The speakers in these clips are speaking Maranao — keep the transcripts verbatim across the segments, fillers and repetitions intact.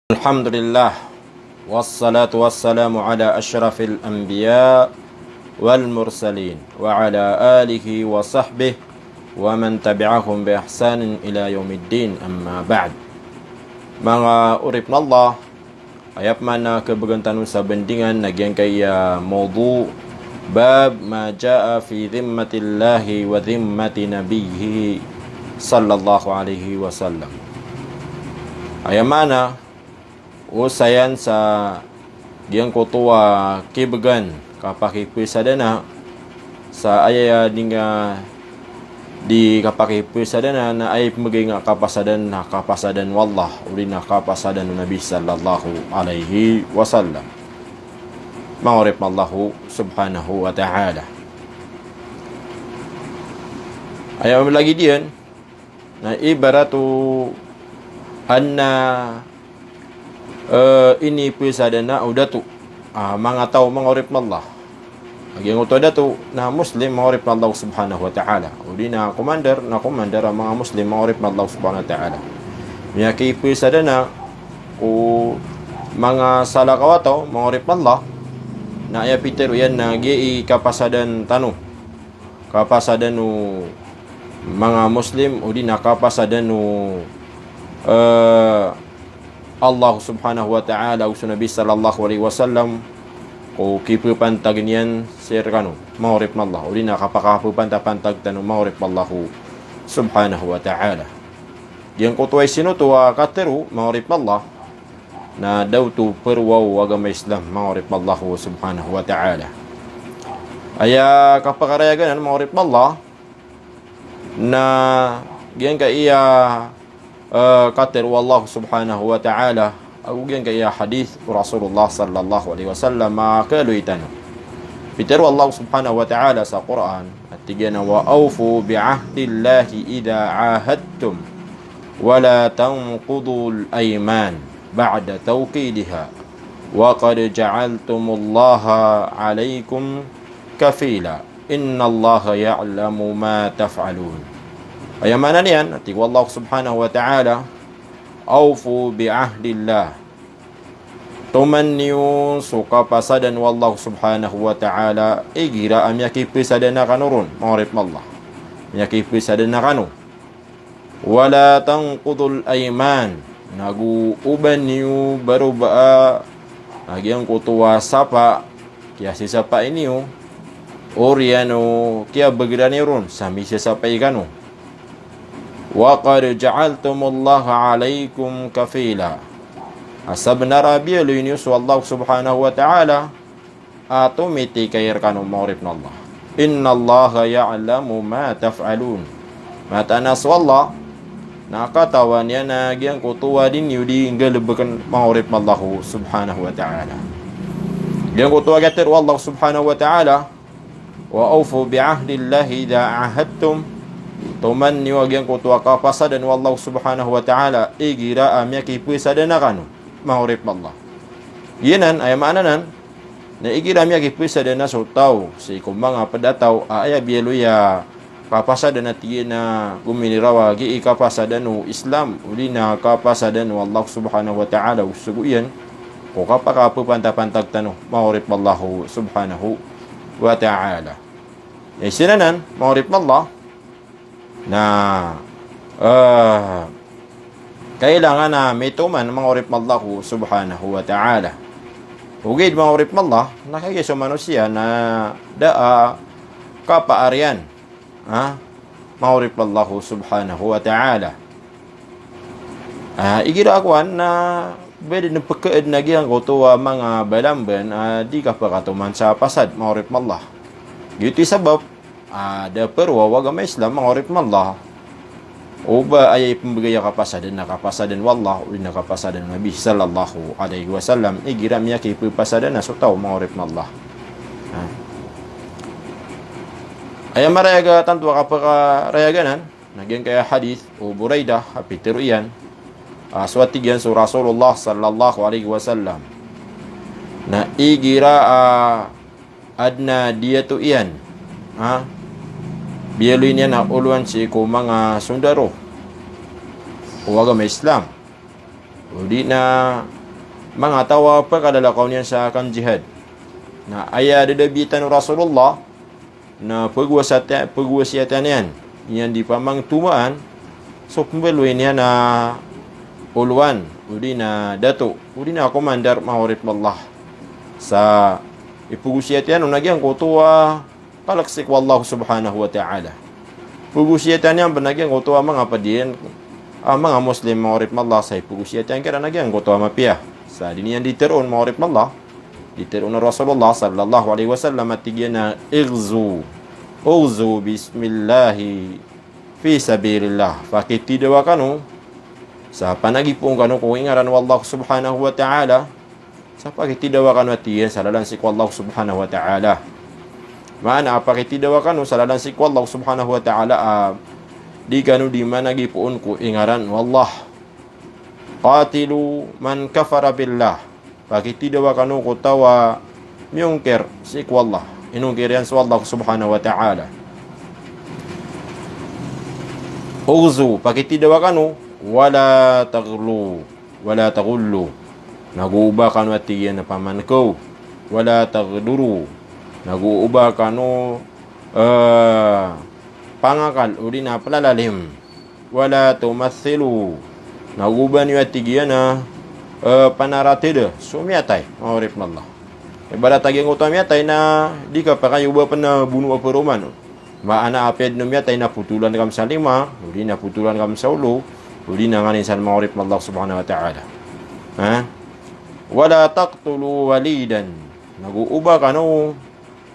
Alhamdulillah. Wassalatu wassalamu ala ashrafil anbiya wal mursalin, wa ala alihi wa sahbihi wa man tabi'ahum bi ihsanin ila yawmiddin, amma ba'd. Manga oripn o Allah, aya pman a khabgan tano sa bandingan na giyangkaya mawdu', bab ma jaa fi dhimmatillahi wa dhimmati nabiyyihi sallallahu alaihi wasallam. Aya maana, osayan sa giyangkoto a kibgan, kapakiphasadana, sa aya di nga di kapakiphasadana na aya pmbgay nga kapasadan na kapasadan o Allah, odi na kapasadan o Nabi sallallahu alaihi wasallam. Manga oripn o Allah subhanahu wa ta'ala. Aya malagid iyan, na ibarat o adn a, eh, iniphasadana o dato. Ah, manga taw, manga oripn o Allah. Giyangkoto a dato na Muslim, manga oripn o Allah subhanahu wa ta'ala. Odi na commander, na commander a manga Muslim, manga oripn o Allah subhanahu wa ta'ala. Miyakiphasadana ko manga salakaw a taw, manga oripn o Allah. Na aya pitharo iyan na giya i kapasadan tano. Kapasadan o manga Muslim, odi na kapasadan o, eh, Allah subhanahu wa ta'ala, ago so Nabi sallallahu alaihi wasallam, ko kipapantag iyan sii rkano, manga oripn o Allah, odi na kapakapapantapantag tano, manga oripn o Allah subhanahu wa ta'ala. Giyangkoto a isinoto a katharo, manga oripn o Allah, na da oto parowa o agama Islam, manga oripn o Allah subhanahu wa ta'ala. Aya kapakarayag anan, manga oripn o Allah, na giyangkaya, eh, katharo o Allah subhanahu wa ta'ala, ago giyangkaya hadith o Rasulullah sallallahu alaihi wasallam a kaloy tano. Pitharo o Allah subhanahu wa ta'ala sa Qur'an, a tig iyan a, "Wa awfu bi ahdillahi idha ahadtum, wa la tanqudul ayman ba'da tawkidiha, wa qad ja'altumullaha alaykum kafila, innallaha ya'lamu ma taf'alun." Aya maana niyan, a tig o Allah subhanahu wa ta'ala, "Awfu bi ahdillah." Toman iyo so kapasadan o Allah subhanahu wa ta'ala, igira a miyakiphasadana kano ron, manga oripn o Allah. Miyakiphasadana kano. "Wa la tanqudul ayman." Nago oba niyo barobaa a giyangkoto a sapa, kiyasisapaa niyo, oriyan o kiyabagran iyo ron sa misasapai kano. "Wa qad ja'altumullaha alaykum kafila." A sabnar a biyaloy niyo so Allah subhanahu wa ta'ala a tomitikay rkano, manga oripn o Allah. "Innallaha ya'lamu ma taf'alun." Mataan a so Allah na katawan iyan a giyangkoto a di niyo di nggalbkn, manga oripn o Allah subhanahu wa ta'ala. Giyangkoto a katharo o Allah subhanahu wa ta'ala, "Wa awfu bi ahdillahi idha ahadtum." Toman iyo a giyangkoto a kapasadan o Allah subhanahu wa ta'ala, igira a miyakiphasadana kano, manga oripn o Allah. Giyanan, aya maana nan, na igira a miyakiphasadana so taw sii ko manga pd a taw a aya biyaloy a kapasadan a tig iyan a gominiraw a gii kapasadan o Islam, odi na kapasadan o Allah subhanahu wa ta'ala, o sogo iyan ko kapakapapantapantag tano, manga oripn o Allah subhanahu wa ta'ala. Aya isa anan, manga oripn o Allah, na, eh, kailangan a mitoman, manga oripn o Allah subhanahu wa ta'ala. Ogaid, manga oripn o Allah, na kagiya so manosiya na da a kapaariyan, ha? Manga oripn o Allah subhanahu wa ta'ala. Ah, igira a kowan na ba dn pkhaadn a giyangkoto a manga balamban a di kapakatoman sa pasad, manga oripn o Allah. Giyoto i sabap a da parowa o agama Islam, manga oripn o Allah, o ba aya ipmbgay a kapasadan na kapasadan o Allah, odi na kapasadan o Nabi sallallahu alaihi wasallam, igira a miyakiphasadana so taw, manga oripn o Allah. Ha. Aya marayag a tanto a kapakarayag anan, na giyangkaya hadith o Buraidah a pitharo iyan, a so a tig iyan so Rasulullah sallallahu alaihi wasallam, na igira a adn a diyato iyan, ha, biyaloy niyan a olowan sii ko manga sondaro o agama Islam, odi na manga taw a pkalalakaw niyan sa kanjihad. Na aya dadabitan o Rasulullah, na pagwasata-, pagwasiyatan iyan, iyan di pamangtomaan so pmbaloy niyan a olowan, odi na dato, odi na komandar, manga oripn o Allah. Sa ipagwasiyatan iyan on a giyangkoto a palk sii ko Allah subhanahu wa ta'ala. Pagwasiyatan iyan pn a giyangkoto a manga pd iyan, a manga Muslim, manga oripn o Allah, sa ipagwasiyatan iyan kiran a giyangkoto a mapiya. Sa di niyan di tharoon, manga oripn o Allah, di tharoon o Rasulullah sallallahu alaihi wasallam a tig iyan a, "Ighzu, ughzu bismillahi fi sabilillah." Pakitidawa kano, sa panagipoon kano ko ingaran o Allah subhanahu wa ta'ala. Sa pakitidawa kano, a tig iyan, sa lalan sii ko Allah subhanahu wa ta'ala. Maana a pakitidawa kano sa lalan sii ko Allah subhanahu wa ta'ala a di kano di managipoon ko ingaran o Allah. Qatilu man kafara billah. Pakitidawa kano ko taw a miyongkir sii ko Allah. Inongkir iyan so Allah subhanahu wa ta'ala. Ughzu, pakitidawa kano, wala taghlu, wala taghullu. Nago oba kano, a tig iyan, a pamankaw. Wala taghduru. Nago oba kano, eh, pangakal, odi na plalalim. Wala tumaththilu. Nago oba niyo, a tig iyan, a, eh, panaratida so miyatay, manga oripn o Allah. Ibarat a giyangkoto a miyatay na di kapakay o ba pn a bonoa paroman. Maana a apiya dn o miyatay na potolan kami sa lima, odi na potolan kami sa olo, odi na nganin san, manga oripn o Allah subhanahu wa ta'ala. Ha? Wala taqtulu walidan. Nago oba kano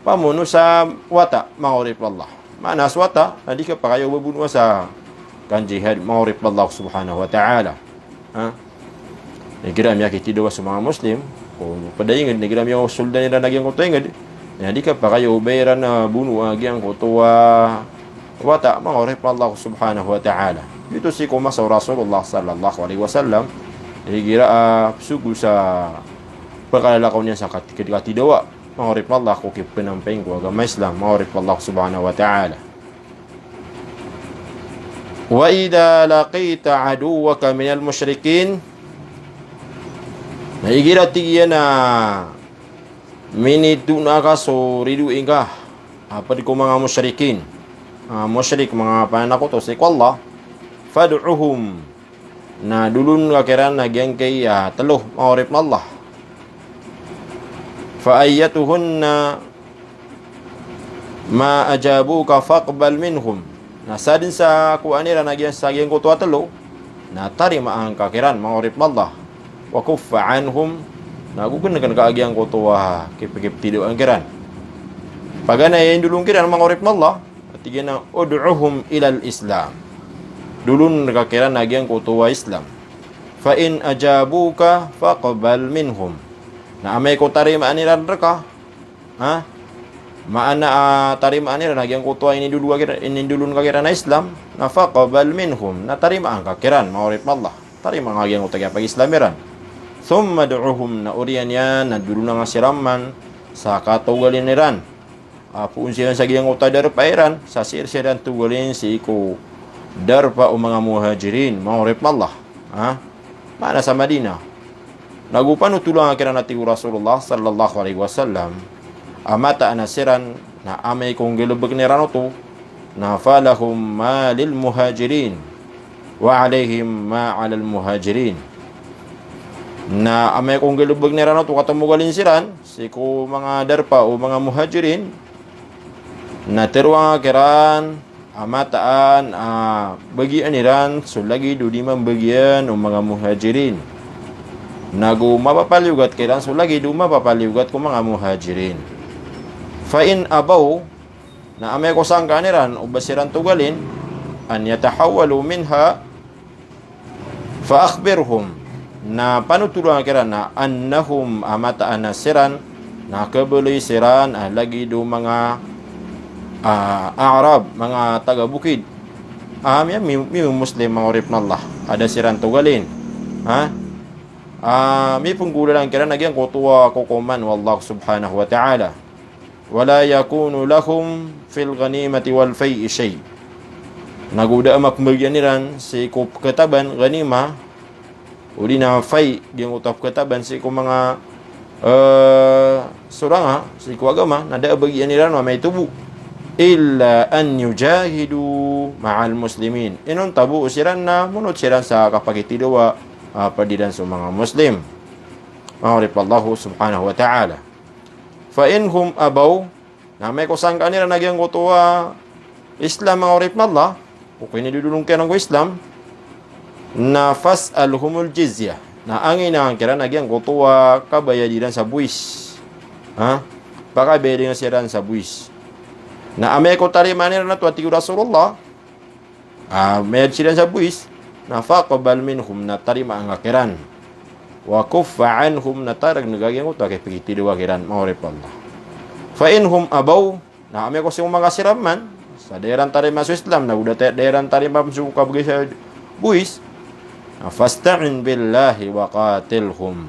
pamono sa wata, manga oripn o Allah. Maana so wata na di kapakay o ba bonoa sa kanjihad, manga oripn o Allah subhanahu wa ta'ala. Ha? Igira miyakitidawa so manga Muslim ko pd a ingd, igira miyaosoldan iran a giyangkoto a ingd, na di kapakay o ba iran a bonoa a giyangkoto a wata, manga oripn o Allah subhanahu wa ta'ala. Giyoto sii ko masa o Rasulullah sallallahu alaihi wasallam, igira a psogo sa pkalalakaw niyan sa kat-, katidawa, manga oripn o Allah, ko kipnampay ko agama Islam, manga oripn o Allah subhanahu wa ta'ala. Wa idha laqita aduwwaka minal mushrikin. Na igira, tig iyan, a minitona ka so ridoay ngka a pd ko manga mushrikin. Manga mushrik, manga pananakoto sii ko Allah. Fad'uhum. Na dolon ka kiran a giyangkai a tlo, manga oripn o Allah. Fa ayyatuhunna ma ajabuka faqbal minhum. Na sadn sa kowaan iran a giyang, sa giyangkoto a tlo, na tarimaan ka kiran, manga oripn o Allah. Wa kuffa anhum, na gokn ka a giyangkoto a kip-, kiptidawaan kiran. Paganay a indolon kiran, manga oripn o Allah, a tig iyan a ud'uhum ilal Islam. Dolon ka kiran a giyangkoto a Islam. Fa in ajabuka faqbal minhum. Na amay ko tarimaan iran rka, ha? Maana a tarimaan iran a giyangkoto a inindolo ka kiran, inindolon ka kiran a Islam, na faqbal minhum, na tarimaan ka kiran, manga oripn o Allah. Tarimaan ka a giyangkoto a kiyapag-Islam iran. Thumma ud'uhum, na oriyan iyan na dolona ngka siran man sa katogalin iran. A, poon siran sa giyangkoto a darpa iran, sa sii siran togalin sii ko darpa o manga Muhajirin, manga oripn o Allah. Ha? Maana sa Madinah. Nago panotola ngka kiran, a tig o Rasulullah sallallahu alaihi wasallam, a mataan a siran, na amay ko nggalbkn iran oto, na falahum ma lil Muhajirin, wa alaihim ma alal Muhajirin. Na amay ko nggalbkn iran oto, katomogalin siran sii ko manga darpa o manga Muhajirin, na tharoa ngka kiran a mataan a bagian iran so lagid o di mambagian o manga Muhajirin. Nago mapapaliyogat kiran so lagid o mapapaliyogat ko manga Muhajirin. Fa in abaw, na amay ko sangkaan iran o ba siran togalin, an yatahawwalu minha, fa akhbirhum, na panotola ngka kiran a annahum, a mataan a siran, na kabaloy siran a lagid o manga, a, Arab, manga taga bokid. A, mi-, mi-, miyomuslim, manga oripn o Allah, a da siran togalin. Ha? A, mipnggolalan kiran a giyangkoto a kokoman o Allah subhanahu wa ta'ala. Wala yakunu lahum fil ghanimati wal fai'i shay'. Nago da a mapmbagian iran sii ko pkhataban ghanimah, odi na fai, giyangkoto a pkhataban sii ko manga, eh, sorang a sii ko agama, na da a bagian iran o amay to bo. Illa an yujahidu ma'al muslimin. Inonta bo o siran na monot siran sa kapakithidawa, ah, pd iran so manga Muslim. Manga oripn o Allah subhanahu wa ta'ala. Fa in hum abaw, na amay ko sangkaan iran a giyangkoto a Islam, manga oripn o Allah, o kinidodolong kiran ko Islam, na fas'alhumul jizyah. Na anginaan kiran a giyangkoto a kabayad iran sa bowis. Ha? Pakabayad iran siran sa bowis. Na amay ko tarimaan iran oto a tig o Rasulullah, ah, mayad siran sa bowis, na faqbal minhum, na tarimaa ngka kiran. Wa kuffa anhum, na targnga giyangkoto a kipikithidawa kiran, manga oripn o Allah. Fa in hum abaw, na amay ko sii ko manga siran man sa da iran tarimaa so Islam, na go da ta-, da iran tarimaa so kabgay sa bowis, na fasta'in billahi wa qatilhum.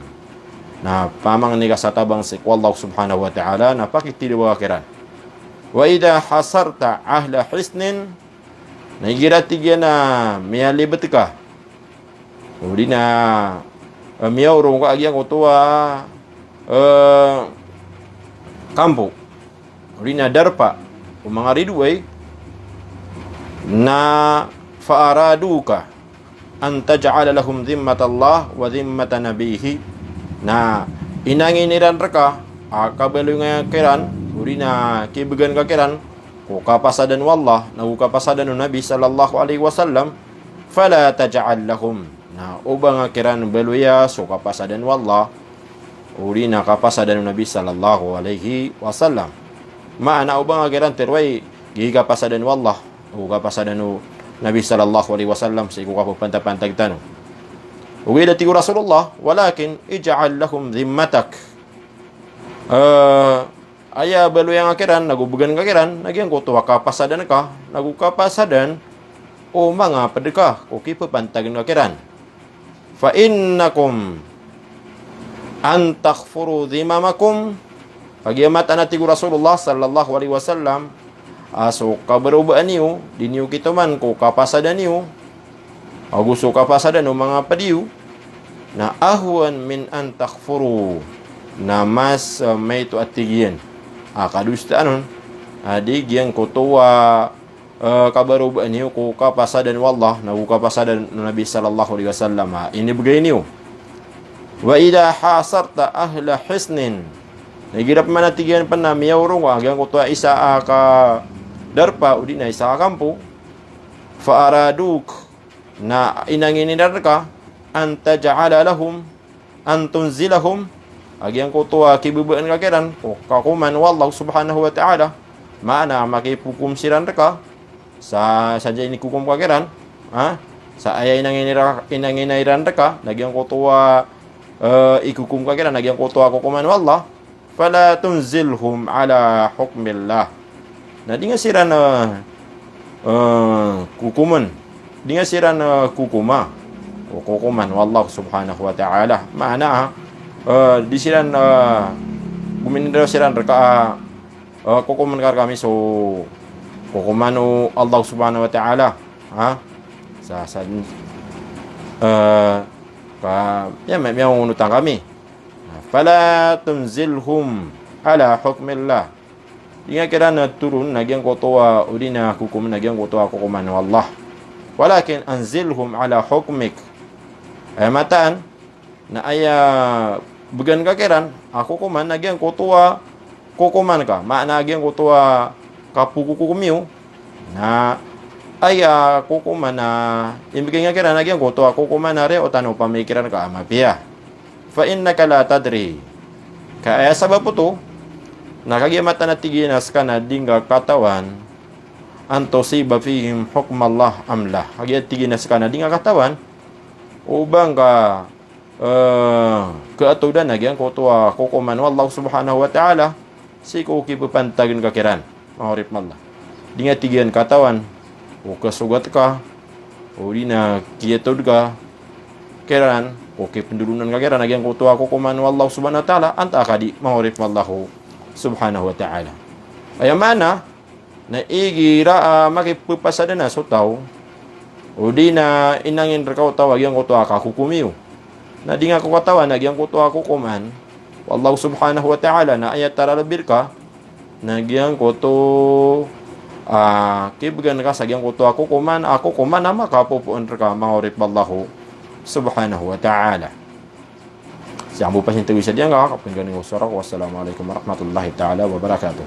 Na pamangni ka sa tabang sii ko Allah subhanahu wa ta'ala, na pakithidawa ka kiran. Wa idha hasarta ahla hisnin, na igira tig iyan a miyalibet ka, odi na, eh, miyaorong ka a giyangkoto a, eh, kampo, odi na darpa o manga ridoay, na fa araduka an taj'ala lahum dhimmatallah wa dhimmata nabiyhi. Na inangin iran rka a kabaloy ngka kiran, odi na kibgan ka kiran ko kapasadan o Allah, na go kapasadan o Nabi sallallahu alaihi wasallam, fala taj'al lahum. Na oba ngka kiran baloya so kapasadan o Allah, odi na kapasadan o Nabi sallallahu alaihi wasallam. Maana oba ngka kiran tharoa i gii kapasadan o Allah, o kapasadan o Nabi sallallahu alaihi wasallam, sii ko kapapantag-pantag tano. Ogaid a tig o Rasulullah, walakin ij'al lahum dhimmatak. Eh, aya baloya ngka kiran, na go bgan ka kiran, na giyangkoto a kapasadan ka, na go kapasadan o manga pd ka ko kipapantagn ka kiran. Fa innakum an takhfuru dhimamakum. Kagiya mataan a tig o Rasulullah sallallahu alaihi wasallam, a so kabarobaan iyo, di niyo kitoman ko kapasadan iyo, ago so kapasadan o manga pd iyo, na ahwan min an takhfuru. Na mas, eh, maito a tig iyan a kadosaan on, a di giyangkoto a eh, kabarobaan iyo ko kapasadan o Allah, na go kapasadan o Nabi sallallahu alaihi wasallam a inibgay niyo. Wa idha hasarta ahla hisnin. Na igira pman a tig iyan pn a miyaorong ka a giyangkoto a isa a kadarpa, odi na isa a kampo. Fa araduk. Na inangin iran rka an taj'ala lahum an tunzilahum, a giyangkoto a kibabaan ka kiran ko kakoman o Allah subhanahu wa ta'ala, maana makiphokom siran rka sa, sa sadn a inikokom ka kiran, ha? Sa aya inangin ira-, inangina iran rka, na giyangkoto a, eh, ikokom ka kiran, na giyangkoto a kokoman o Allah, fala tunzilhum ala hukmillah. Na di ngka siran, eh, eh, kokoman. Di ngka siran, eh, kokoma o kokoman o Allah subhanahu wa ta'ala. Maana, eh, di siran, eh, gominiraw siran rka, eh, kokoman ka rkami so kokoman o Allah subhanahu wa ta'ala. Ha? Sa, sa, eh, ka, ya, miya, miyaongonotan kami. Fala tunzilhum ala hukmillah. Di ngka kiran toron a giyangkoto a, odi na kokoman a giyangkoto a kokoman o Allah. Walakin anzilhum ala hukmik. Aya mataan, na aya bgan ka kiran a kokoman a giyangkoto a kokoman ka. Maana a giyangkoto a kapokokokom iyo. Na aya kokoman a inibgay ngka kiran a giyangkoto a kokoman a riyaotan o pamikiran ka a mapiya. Fa innaka la tadri. Ka aya sabap oto, na kagiya mataan a tig iyan a ska na di ngka katawan, an tusiba fihim hukmallah am la. Kagiya tig iyan a ska na di ngka katawan o ba ngka, eh, kaatodan a giyangkoto a kokoman o Allah subhanahu wa ta'ala sii ko kipapantagn ka kiran. Manga oripn o Allah. Di ngka tig iyan katawan o kasogat ka, odi na kiyatod ka kiran, o kipndolonan ka kiran a giyangkoto a kokoman o Allah subhanahu wa ta'ala, antaa ka di, manga oripn o Allah subhanahu wa ta'ala. Aya maana, na igira a makipapasad anan so taw, odi na inangin rka o taw a giyangkoto a kakokom iyo. Na di nga ko katawan a giyangkoto a kokoman o Allah subhanahu wa ta'ala, na aya taralbi rka na giyangkoto a kibgan ka sa giyangkoto a kokoman, a kokoman a makapopoon rka, manga oripn o Allah subhanahu wa ta'ala. Sii ko bo pasintawi sa diyangka, kapngganing ko sora ko. Wassalamu alaikum warahmatullahi ta'ala wabarakatuh.